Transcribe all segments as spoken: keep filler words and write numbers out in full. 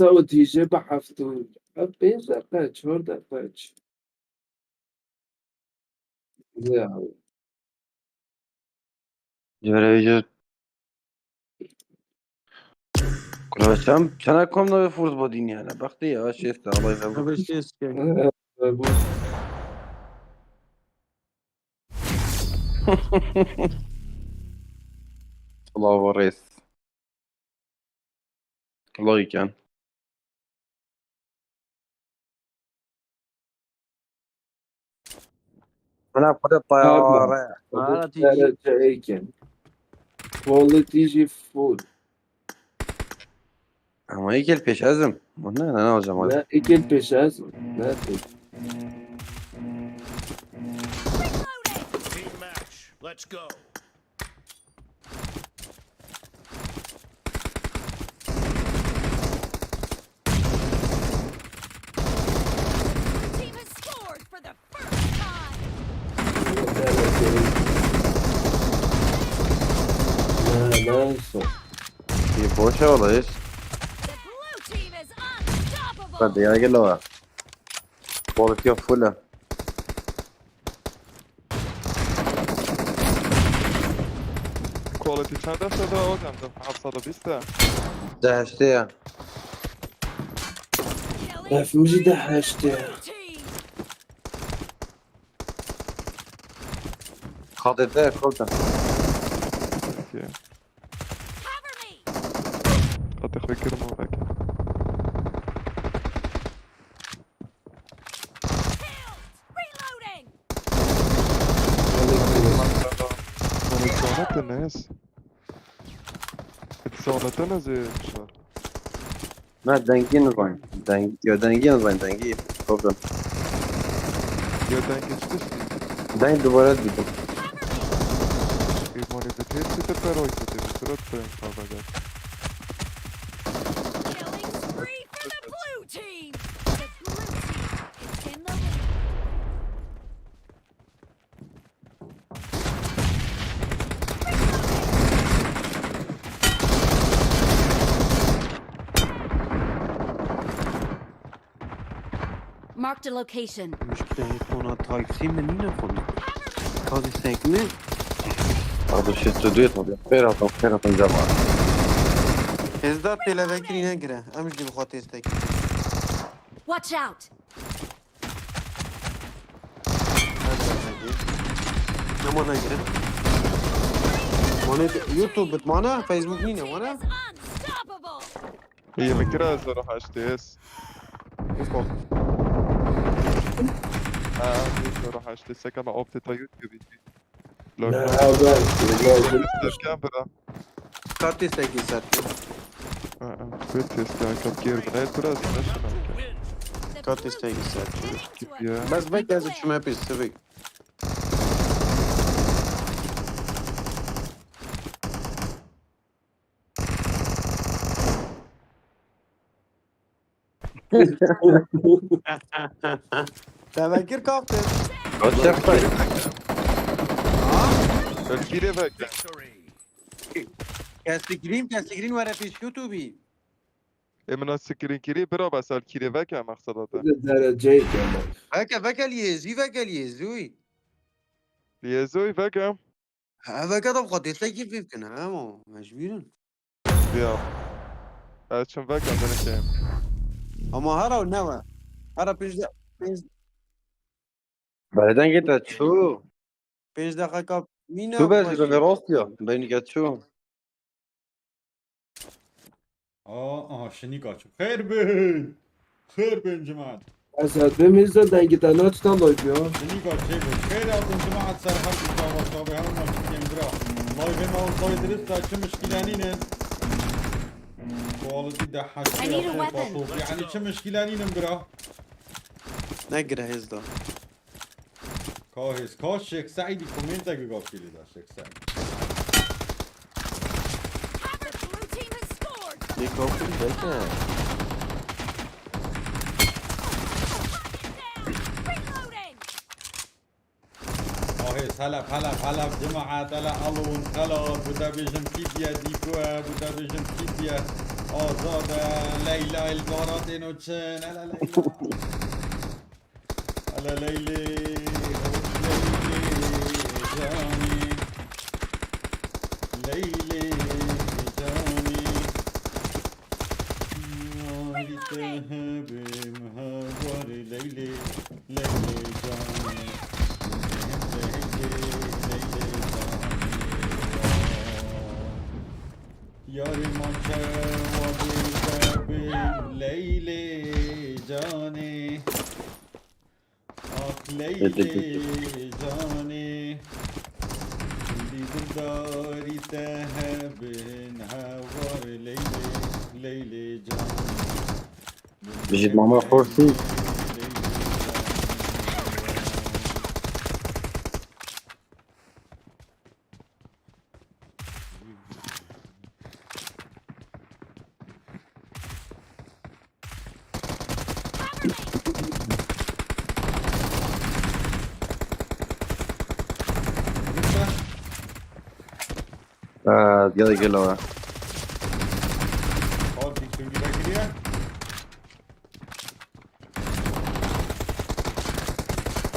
Saûdî jî bi heftû. Ev pênc deqe, çar deqe çi? Ya. Görev. Kulaçam, çana kom da furz bo din yani. Bak diye yavaş yeste, Allah izin. Abi şey istiyor. Ev bu. Allah reis. Allah iken. Buna xwe de tayare. Pardon. Bana Derece eyken. Quality jî full. Ama ilk el pêş ezim. Bu ne, ne alacağım abi? Ne, ilk el pêş ezim. Ne pêş? Team match. Let's go. Blue team has scored for the first time. Ne, ne olsun? İyi, boş havalayız. The blue team is unstoppable. Hadi ya, gel o. Quality of full. Quality çend derece de o demde? Heft sed û bîst e. Dehşte ya. Efim jî dehşte ya. Kadede kolta. Peki. Hadi xwe kirim o belki. Reloading. Konekte ne? Konekte ne zê şar? Ne, dengî nizan. Deng, ya dengî nizan, dengî. Problem. Ya dengî çi tiştî? Deng dubare didim. Îmanê de têr çi te peroy kutê, surat peroy kutê. Killing spree for the blue team. The blue team is in the lead. Marked a location. Muşkilê telefona Type-C min nîne xwe. Tazî sekine. Abi, şesto duyê tabii. Pêr hatin, pêr hatin cema. Hêzda pêlevekirî negire. Em jî bi xwe têstekî. Watch out! Nema negire. Mane YouTube bit mana, Facebook nîne mana. Unstoppable. Î, min kira zero heştê. Ufo. Ha, zero heştê. Seka me optê ta YouTube. Lol. Ne, ha, ben, ben, ben. Test kan bira. Katî sekî set. Ha, ha. Wê test ya, kat gêr bira. Evet, biraz yanaşın abi. Katî sekî set. Ya. Bes veke ez çime pêş sivik. Te vekir kaptı. Kaç yaptı? Ölküre bak. Kestikrin, kestikrin were pêş YouTube'î. E, min screen kirî, bira, bes el kirê veke mexseda te. Derece geldi. Veke, veke liyêzî, veke liyêzî. Liyêzî veke. Ha, veke de xwe têstekî pê bikin, ha, ama mecbûr in. Ya. Ez çim veke, dereke. Ama hera ne ve? Hera pênc de, pênc Belê dengê te çû. Pênc deqeka mîna. Tu be ji xweşî. Rastî ya. Beynî ke çû. Aa, aha, şinîka çû. Xêr bin. Xêr bin cimat. Ez ez bê Mirza dengê te ne tutan live ya. Şinîka çê bû. Xêr hatin cimat ser her bir çava çavê her maç kim bira. Live ma tay dirist çi mişkîle nînin. Quality de I need a heştê weapon. Yanî çi mişkîle nînin bira. Negire hêzda. Ka hêz, ka Şêx Seîdî komêntek bi gavkî lê da, Şêx Seîd. Lê kafir beke. Reloading. Ka hêz, helef, helef, helef, cemaat, hele alon, xelat, bu te bêjim kî diye, dîko e, bu te bêjim kî diye. Azade, Leyla, el garatê no çin, hele Leyla. Hele Leylê, hot Leylê canî. Leylê canî. Yarî te hebim hewarê Leylê, Leylê canî. Leylê, Leylê, Leylê canî. Yarê man şewa bê te bê Leylê canê. Ah Leylê canê. Dî dildarî te hebin hewar Leylê, Leylê canê. Bijît mama Forsî. Aa, gelek gelo. Hadi, şimdi bekliyor.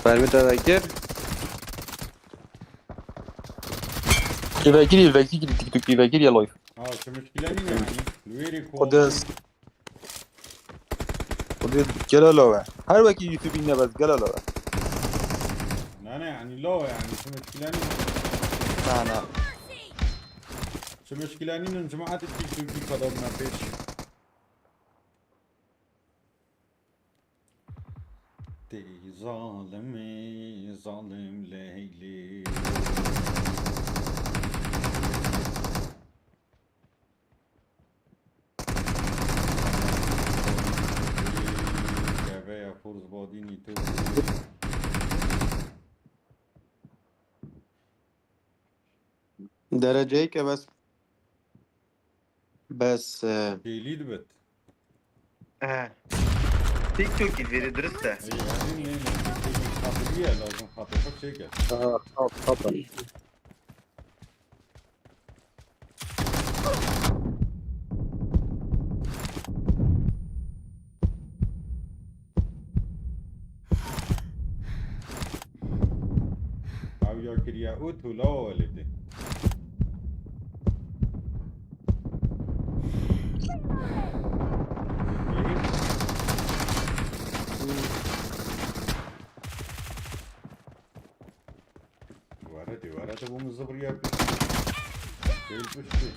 Fermi te vekir. Li vekirî, li vekirî, TikTok li vekirî ya live. Ha, çi muşkile nîne yanî. Li wêrê ku Xwedê, Xwedê gelo lawe. Her wekî YouTube ne bes gelo lawe. Ne, ne, yanî lawe yanî, çi muşkile nîne. Na, na. Çi muşkile nîne, cemaetê TikTokî kadar me pêş. Tê zalimê, zalim Leylê. Geveya Furz Badînî tu. Dereceyê ke bes. Bes, e, Hêlî dibit. He. TikTokî vêrê dirist e. Ê, yanî ne, ne, TikTokî xatiriye, lazim xatir xwe çêke. Ha, ha, ha. Ew ya kiriye û tu lawa welêtê. Were de, were de, bu mu zıbrıya pişti. Değil pişti.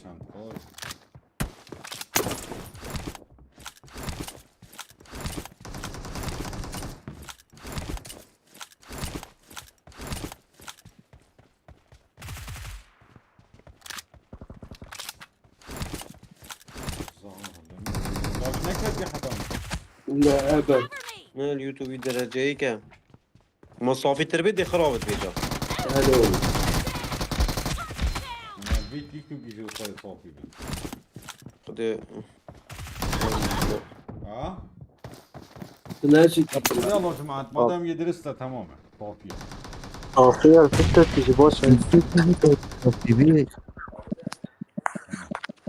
Çanta. Zalim. Bak ne kadar adam. La ebe. Ne, YouTube'î dereceyê ke. Ma safîtir bê dê xirabit bêca. Hello. Ma vî TikTokî jî wisa safî bin. Xwedê. Ha? Tu ne jî Xwedê Allah cemaat, madem yê dirist e, tamam e. Safî ye. Safî ye, TikTokî jî baş e. T V.